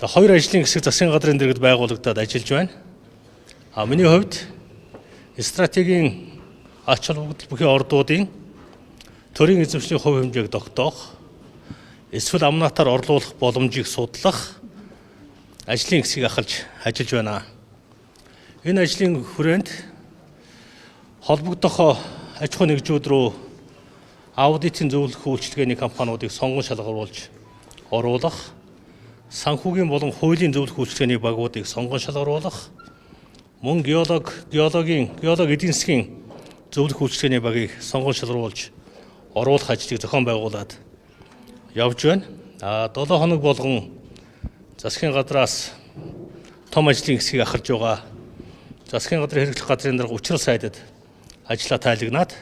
За, хоёр ажлын хэсэг засгийн газрын дэргэд байгуулагдаад ажиллаж байна. А миний хувьд стратегийн ач холбогдол бүхий ордуудын төрийн эзэмшлийн хувь хэмжээг тогтоох, эсвэл амнаатаар орлуулах боломжийг судлах ажлын хэсгийг ахалж ажиллаж байна. Энэ ажлын хүрээнд холбогдох аж ахуйн нэгжүүд рүү аудитын зөвлөх үйлчилгээний компаниудыг сонгон шалгаруулж оруулах, санхүүгийн болон хуулийн зөвлөх үйлчилгээний багуудыг сонгон шалгаруулах, мөн геолог эдийн засгийн зөвлөх үйлчилгээний багийг сонгон шалгаруулж оруулах ажлыг зохион байгуулад явж байна. А 7 хоног болгон засгийн газраас том ажлын хэсгийг ахалж байгаа. Засгийн газрын хэрэглэх газрын дарга Учрал сайдад ажлаа тайлагнаад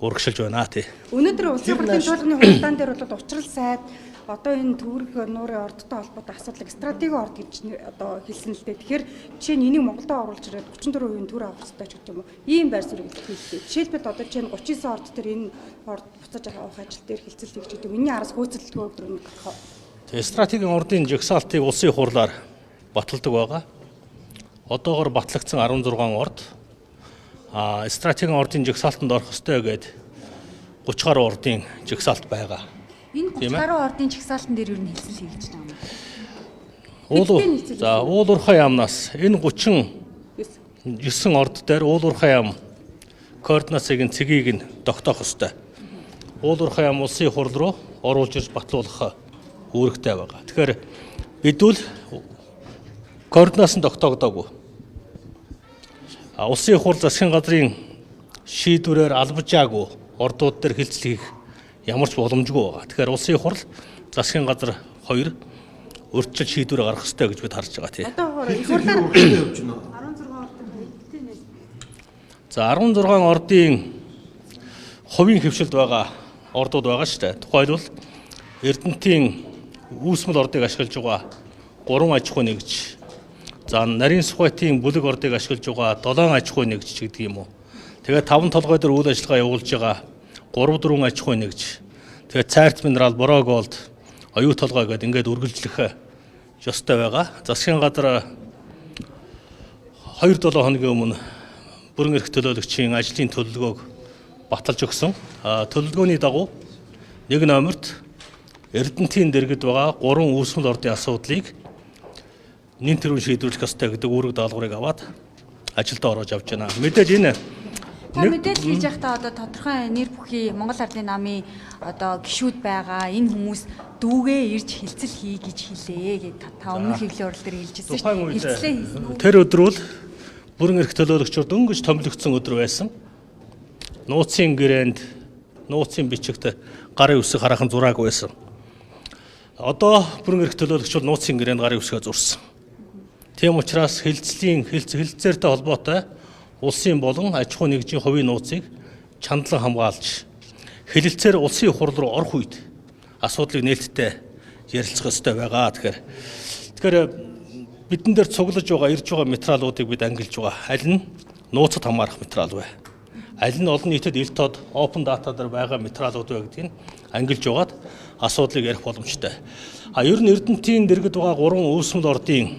урагшилж байна тий. Өнөөдөр улсын хурлын чуулганы хуралдаан дээр бол Учрал сайд одоо энэ Төвөрг нуурын ордтой холбоотой асуудлыг стратеги орд гэж одоо хэлсэн л дээ. Тэгэхээр жишээ нь энийг Монголдо оруулж ирээд 34% төр авах хэрэгтэй ч гэдэг юм уу. Ийм байр суурийг илэрхийллээ. Жишээлбэл, одоо жишээ нь 39 орд дээр энэ орд буцааж авах ажил дээр хэлцэл хийж гэдэг юм. Энийний араас хөөцөлдгөө өдөр нэг гарах уу? Тэгээ стратегийн ордын жагсаалтыг улсын хурлаар баталдаг байгаа. Одоогор батлагдсан 16 орд, а стратегийн ордын жагсаалтанд орох ёстой гээд 30 гаруй ордын жагсаалт байгаа. Энэ 30 гаруй ордын жагсаалтан дээр юу нь хэлцэл хийж байгаа юм? Уул за Уул уурхай яамнаас энэ 39 орд дээр Уул уурхай яам координацийн цэгийг нь тогтоох ёстой. Уул уурхай яам улсын хурал руу оруулж ирж батлуулах үүрэгтэй байгаа. Тэгэхээр бид үл координац нь тогтоогдоогүй. Улсын хурал засгийн газрын шийдвэрээр албажаагүй ордууд дээр хэлцэл хийх ямар ч боломжгүй байгаа. Тэгэхээр улсын хурал, засгийн газар хоёр урьдчил шийдвэр гаргах ёстой гэж бид харж байгаа, тий. Одоо их хурлаар явж байна. 16 ордын хэдтэй нэ? За, 16 ордын хувийн хэвшилд байгаа ордууд байгаа шүү дээ. Тухайлбал, Эрдэнэтийн Үүсмэл ордыг ашиглаж байгаа 3 аж ахуй нэгж. За, Нарийн Сүхбаатын Бүлэг ордыг ашиглаж байгаа 7 аж ахуй нэгж ч гэдэг юм уу. Тэгээд таван толгой дээр үйл ажиллагаа явуулж байгаа 3 4 аж ахуй нэгж. Тэгээд Цайрт Минерал, Бороо Голд, Оюу толгой гэдэг ингээд үргэлжлэх ёстой байгаа. Засгийн газар 2-7 хоногийн өмнө бүрэн эрх төлөөлөгчийн ажлын төлөвлөгөөг баталж өгсөн. Төлөвлөгөөний дагуу нэг номерт Эрдэнэтийн дэргэд байгаа 3 үүсмэл ордын асуудлыг нэн тэрүүн шийдвэрлэх ёстой гэдэг үүрэг даалгаврыг аваад ажилдаа орож авч байна. Мэдээж энэ Та мэдээлэл хийж байхдаа одоо тодорхой нэр бүхий Монгол Ардын намын одоо гишүүд байгаа энэ хүмүүс дүүгээ ирж хэлцэл хий гэж хэлээ гэж та өмнөх хэвлэлийн урал дээр хэлжсэн шүү Тухайн дээ. үед Хэлцлээ хийсэн үү? тэр өдөр бол бүрэн эрх төлөөлөгчөөр дөнгөж томилогдсон өдөр байсан. Нууцын гэрээнд, нууцын бичигт гарын үсэг хараахан зураагүй байсан. Одоо бүрэн эрх төлөөлөгч бол нууцын гэрээнд гарын үсгээ зурсан. Тийм учраас хэлцлийн хэлцээртэй холбоотой улсын болон аж ахуйн нэгжийн хувийн нууцыг чандлан хамгаалж, хэлэлцээр улсын хурал руу орох үед асуудлыг нээлттэй ярилцах ёстой байгаа. Тэгэхээр бидэн дээр цуглаж байгаа, ирж байгаа материалуудыг бид ангилж байгаа. Аль нь нууцад хамаарах материал вэ? Аль нь олон нийтэд ил тод open data дээр байгаа материалууд вэ гэдгийг ангилж байгаад асуудлыг ярих боломжтой. А ер нь Эрдэнэтийн дэргэд байгаа гурван үүсмэл ордын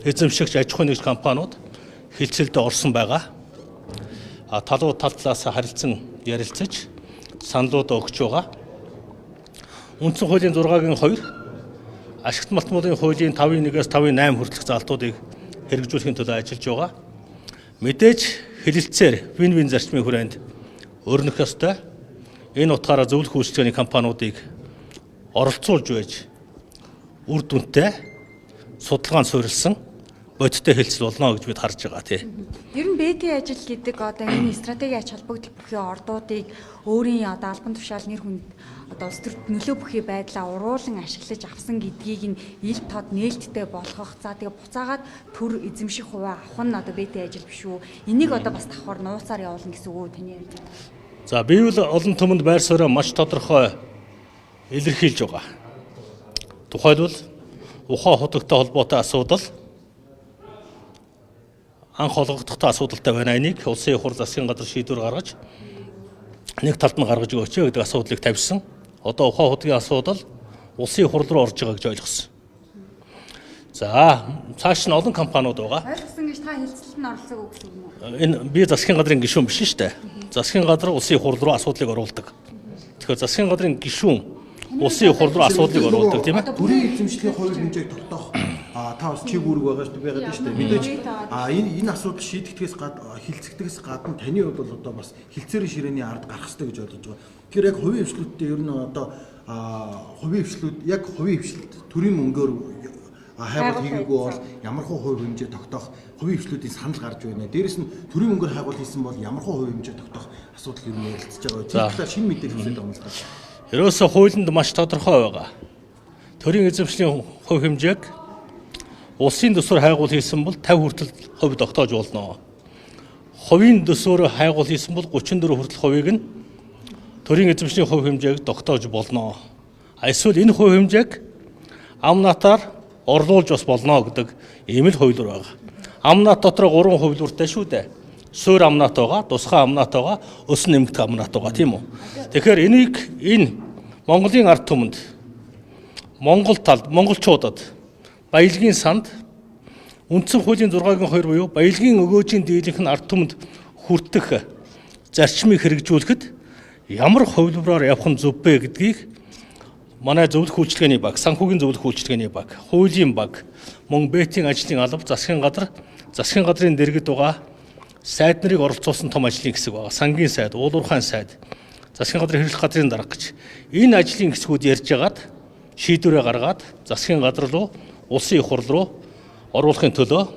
эзэмшигч аж ахуйн нэгж компаниуд хэлцэлдээ орсон байгаа. А талуу тал талаас харилцан ярилцаж саналуудаа өгч байгаа. Үндсэн хуулийн 6-гийн 2, ашигт малтмуулын хуулийн 5-ын 1-ээс 5-ын 8 хүртэлх залтуудыг хэрэгжүүлэхийн төлөө ажиллаж байгаа. Мэдээж хэлэлцээр win-win зарчмын хүрээнд өрнөх ёстой. Энэ утгаараа зөвлөх үйлчилгээний компаниудыг оролцуулж байж үр дүнтэй, судалгаанд суурилсан бодиттой хэлцэл болно гэж бид харж байгаа, тий. Ер нь БТ ажил гэдэг одоо энэ стратеги ач холбогдол бүхий ордуудыг өөрийн одоо албан тушаал, нэр хүнд, одоо улс төрд нөлөө бүхий байдлаа уруулан ашиглаж авсан гэдгийг нь ил тод нээлттэй болгох. За, тэгээ буцаагаад төр эзэмших хувиа авах нь одоо БТ ажил биш үү? Энийг одоо бас давхар нууцаар явуулна гэсэн үг үү таны ярьж байгаа? За, бий бол олон түмэнд байр сууриа маш тодорхой илэрхийлж байгаа. Тухайлбал, ухаан худагтай холбоотой асуудал анх олгогдохтой асуудалтай байна. Энийг улсын их хурл, засгийн газар шийдвэр гаргаж, нэг талд нь гаргаж өгөөч гэдэг асуудлыг тавьсан. Одоо ухаан худгийн асуудал улсын их хурл руу орж байгаа гэж ойлгосон. За цааш нь олон компаниуд байгаа. Ойлгосон гэж та хэлцэлд нь оролцоогүй гэсэн юм уу? Энэ би засгийн газрын гишүүн биш шүү дээ. Засгийн газар улсын их хурл руу асуудлыг оруулдаг. Тэгэхээр засгийн газрын гишүүн улсын их хурл руу асуудлыг оруулдаг, тийм ээ. Төрийн эзэмшлийн хувь хэмжээг тогтоох та бас чиг үүрэг байгаа шүү байгаад шүү дээ. Мэдээж энэ асуудал шийдэгдэхээс хилцэгдэхээс гадна таны хувьд бол одоо бас хилцээрийн ширээний ард гарах хэрэгтэй гэж ойлгож байгаа. Тэгэхээр яг хувийн хвшлүүдтэй ер нь одоо хувийн хвшлүүд яг хувийн хвшлэлт төрийн мөнгөөр хайгуул хийгээгүй бол ямар хуу хувь хэмжээ тогтоох хувийн хвшлүүдийн санал гарч байна. Дээрэс нь төрийн мөнгөөр хайгуул хийсэн бол ямар хуу хувь хэмжээ тогтоох асуудал ер нь ярилцж байгаа. Тэр талаар шинэ мэдээлэл хүсэж байгаа юм л та. Ерөөсөө хуулинд маш тодорхой байгаа. Төрийн эзэмшлийн хувь хэмжээг улсын төсвөр хайгуул хийсэн бол 50 хүртэл хувь тогтоож болно. Хувийн төсвөр хайгуул хийсэн бол 34 хүртэл хувийг нь төрийн эзэмшлийн хувь хэмжээг тогтоож болно. Эсвэл энэ хувь хэмжээг амнатаар орлуулж бас болно гэдэг ийм л хувилбар байгаа. Амнат дотор 3 хувилбартай шүү дээ. Суур амнат байгаа, тусгай амнат байгаа, өсөн нэмэгдэх амнат байгаа, тийм үү? Тэгэхээр энийг энэ Монголын ард түмэнд, Монгол талд, монголчуудад баялагын санд үндсэн хуулийн 6-гийн 2 буюу баялагын өгөөжийн дийлэнх нь ард түмэнд хүртэх зарчмыг хэрэгжүүлэхэд ямар хувилбараар явах нь зөв бэ гэдгийг манай зөвлөх үйлчилгээний баг, санхүүгийн зөвлөх үйлчилгээний баг, хуулийн баг, мөн бэтийн ажлын алба, засгийн газар, засгийн газрын дэргэд байгаа сайд нарыг оролцуулсан том ажлын хэсэг байгаа. Сангийн сайд, уулуурхайн сайд, засгийн газрын хэрэглэх газрын дарга гэж. Энэ ажлын хэсгүүд ярьж хагаад шийдвэрээ гаргаад засгийн газар руу, улсын их хурл руу оруулахын төлөө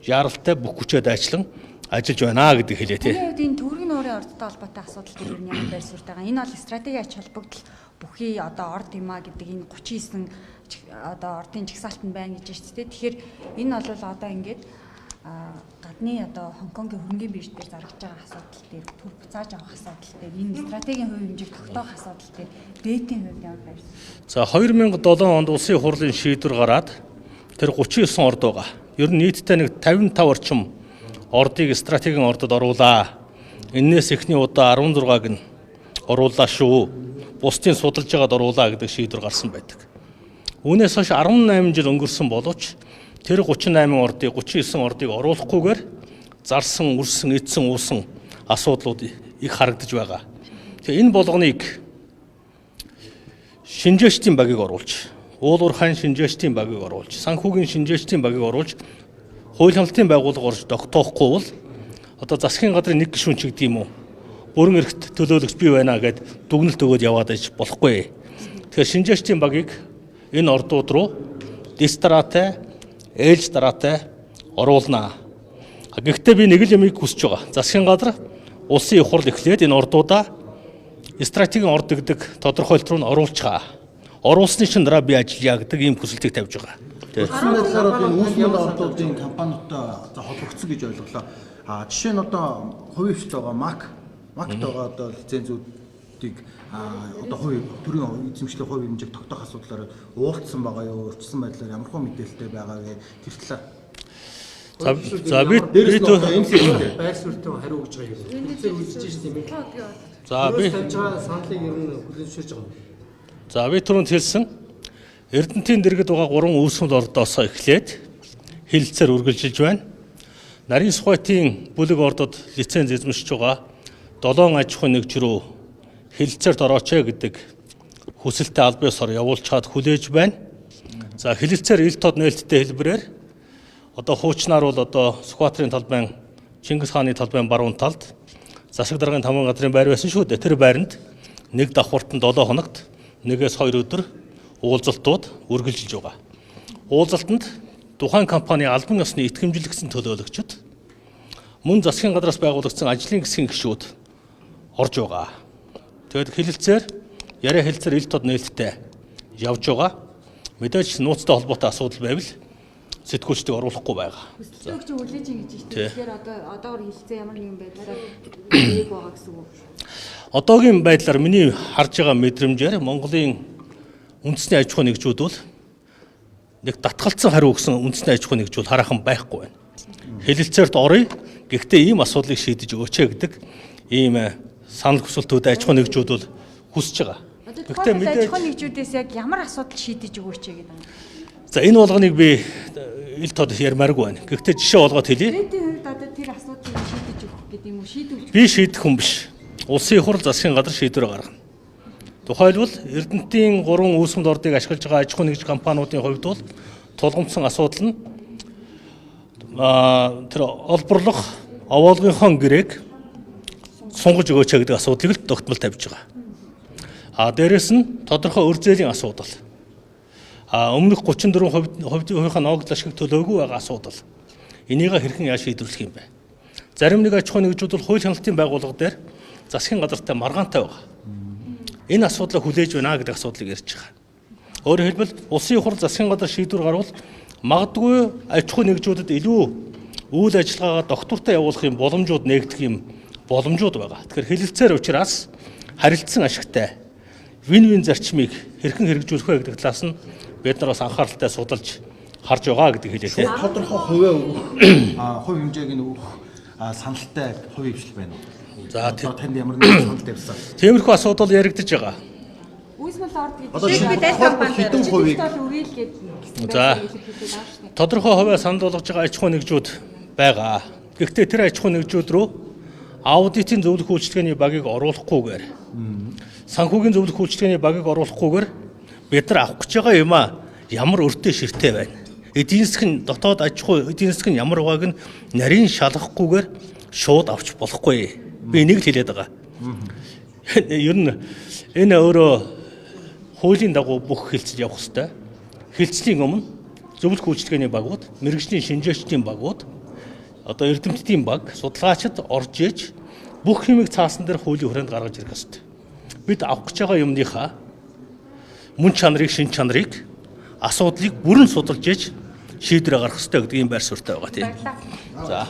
яралтай бүх хүчээ дайчлан ажиллаж байна гэдэг хэлээ тий. Таны хувьд энэ төвөргийн нуурын ордтой холбоотой асуудал дээр ер нь ямар байр суурьтай байгаа? Энэ бол стратегийн ач холбогдол бүхий одоо орд юм а гэдэг энэ 39 одоо ордын жагсаалт нь байна гэж байна шүү дээ. Тэгэхээр энэ бол одоо ингээд гадны одоо Хонконгийн хөрөнгийн бирж дээр заргаж байгаа асуудал дээр төр буцааж авах асуудал дээр энэ стратегийн хувь хэмжээг тогтоох асуудал дээр бэтийн хувьд ямар байр суурь? За 2007 онд улсын хурлын шийдвэр гараад тэр 39 орд байгаа. Ер нь нийтдээ нэг 55 орчим ордыг стратегийн ордод оруулаа. Эннээс эхний удаа 16-г нь оруулаа шүү. Бусдын судалж байгаад оруулаа гэдэг шийдвэр гарсан байдаг. Үүнээс хойш 18 жил өнгөрсөн боловч тэр 38 ордыг 39 ордыг оруулахгүйгээр зарсан, үрсэн, эдсэн, уусан асуудлууд их харагдаж байгаа. Тэгэхээр энэ болгоныг шинжээчдийн багийг оруулж, уулуурхайн шинжээчдийн багийг оруулж, санхүүгийн шинжээчдийн багийг оруулж, хууль хяналтын байгууллага орж тогтоохгүй бол одоо засгийн газрын нэг гишүүн ч гэдэг юм уу, бүрэн эрхт төлөөлөгч би байна гэд дүгнэлт өгөөд яваад иж болохгүй. Тэгэхээр шинжээчдийн багийг энэ ордууд руу дэс дараатай, ээлж дараатай оруулнаа. Гэхдээ би нэг л юмыг хүсэж байгаа. Засгийн газар улсын их хурл эхлээд энэ ордуудаа стратегийн орд гэдэг тодорхойлолт руу нь оруулчихаа. Оруулсны чинь дараа би ажиллая гэдэг ийм хүсэлтийг тавьж байгаа. Утсан байдлаар одоо энэ үүсмэл ордуудын компаниудтай холбогдсон гэж ойлголоо. А жишээ нь одоо хувийн хвшилт байгаа МАКт байгаа одоо лицензүүдийг одоо хувийн төрийн эзэмшлийн хувь хэмжээг тогтоох асуудлаар уулзсан байгаа юу, урьдчилсан байдлаар ямар хөө мэдээлэлтэй байгаа вэ? Тэр талаар. За би Дээрээс нь одоо MCC-тэй байр суурьтай хариу өгж байгаа юм. Хэлцээр үзэж шин юм. За би тавьж байгаа саналыг ер нь хүлээн зөвшөөрж байгаа юм. За би түрүүнд хэлсэн Эрдэнтийн дэргэд байгаа 3 үүсмэл ордоосоо эхлээд хэлэлцээр үргэлжилж байна. Нарийн Сүхбаатын бүлэг ордод лиценз эзэмшиж байгаа 7 аж ахуйн нэгж рүү хэлэлцээрт орооч гэдэг хүсэлтээ аль биесоор явуулчаад хүлээж байна. За хэлэлцээр ил тод нээлттэй хэлбэрээр одоо хуучнаар бол одоо Сүхбаатарын талбайн, Чингис хааны талбайн баруун талд засаг даргын тамган газрын байр байсан шүү дээ. Тэр байранд нэг давхартан 7 хоногт 1-2 өдөр уулзалтууд үргэлжилж байгаа. Уулзалтанд тухайн компани албан ёсны итгэмжлэгдсэн төлөөлөгчд мөн засгийн газраас байгуулагдсан ажлын хэсгийн гишүүд орж байгаа. Тэгээд хэлэлцээр яриа хэлэлцээр ил тод нээлттэй явж байгаа. Мэдээж нууцтай холбоотой асуудал байвал сэтгүүлчдийг оруулахгүй байгаа. Хүсэлтийг чи хүлээж ин гэж байна. Тэгэхээр одоо одоогор хэлэлцээ ямар нэгэн байдлаар хийх байгаа гэсэн үг. Одоогийн байдлаар миний харж байгаа мэдрэмжээр Монголын үндэсний аж ахуйн нэгжүүд бол нэг татгалцсан хариу өгсөн үндэсний аж ахуйн нэгжүүд хараахан байхгүй байна. Хэлэлцээрт оръё. Гэхдээ ийм асуудлыг шийдэж өгөөч гэдэг ийм санал хүсэлтүүд аж ахуйн нэгжүүд бол хүсэж байгаа. Гэхдээ мэдээж аж ахуйн нэгжүүдээс яг ямар асуудал шийдэж өгөөч гэдэг юм. За энэ болгоныг би ил тод ярмааргүй байна. Гэхдээ жишээ болгоод хэлье. Ирээдүйн хувьд одоо тэр асуудлыг шийдэж өгөх гэдэг юм уу? Шийдвэрлэж Би шийдэх хүн биш. Улсын их хурл засгийн газар шийдвэр гаргана. Тухайлбал Эрдэнэтийн 3 үүсгэн ордыг ашиглаж байгаа аж ахуй нэгж компаниудын хувьд бол тулгамдсан асуудал нь тэр олборлох овоолгынхон гэрээг сунгаж өгөөч гэдэг асуудлыг л тогтмол тавьж байгаа. А дээрэс нь тодорхой өр зээлийн асуудал. А өмнөх 34% хувийнхаа ноогдол ашиг төлөөгүй байгаа асуудал. Энийг хэрхэн яаж шийдвэрлэх юм бэ? Зарим нэг аж ахуйн нэгжүүд бол хууль хяналтын байгууллага дээр засгийн газартай маргаантай байгаа. Энэ асуудлыг хүлээж байна гэдэг асуудлыг ярьж байгаа. Өөрөөр хэлбэл улсын их хурл засгийн газар шийдвэр гарвал магадгүй аж ахуйн нэгжүүдэд илүү үйл ажиллагаагаа доктортой явуулах юм боломжууд нээгдэх юм боломжууд байгаа. Тэгэхээр хэлэлцээр учраас харилцсан ашигтай вин-вин зарчмыг хэрхэн хэрэгжүүлэх вэ гэдэг талаас нь бид нар бас анхааралтай судалж харж байгаа гэдэг хэлээ тийм. Тодорхой хувиа өгөх, хувь хэмжээг нь өгөх саналтай хувийн хвшил байна уу? За Одоо танд ямар нэгэн санал тавьсан? Тиймэрхүү асуудал яригдж байгаа. Үүсмэл орд гэдэг. Одоо Жишээлбэл шинэ аль компани компани хэдэн хувийг бол өгье л гэсэн За. байдлаар илэрхийлээд байгаа шүү дээ. Тодорхой хувиа санал болгож байгаа аж ахуйн нэгжүүд байгаа. Гэхдээ тэр аж ахуйн нэгжүүд рүү аудитын зөвлөх үйлчилгээний багийг оруулахгүйгээр санхүүгийн зөвлөх үйлчилгээний багийг оруулахгүйгээр бид нар авах гэж байгаа юм а ямар өртөө ширтээ байна. Эдийн засаг нь дотоод аж ахуй эдийн засаг нь ямар байгааг нь нарийн шалгахгүйгээр шууд авч болохгүй. Би энийг л хэлээд байгаа. Ер нь энэ өөрөө хуулийн дагуу бүх хэлцэл явах ёстой. Хэлцлийн өмнө зөвлөх үйлчилгээний багууд, мэргэжлийн шинжээчдийн багууд, одоо эрдэмтдийн баг, судалгаачид орж иж бүх юмыг цаасан дээр хуулийн хүрээнд гаргаж ирэх ёстой. Бид авах гэж байгаа юмныхаа мөн чанарыг, шин чанарыг, асуудлыг бүрэн судалж иж шийдвэр гаргах ёстой гэдэг ийм байр суурьтай байгаа тийм. Баярлалаа. За.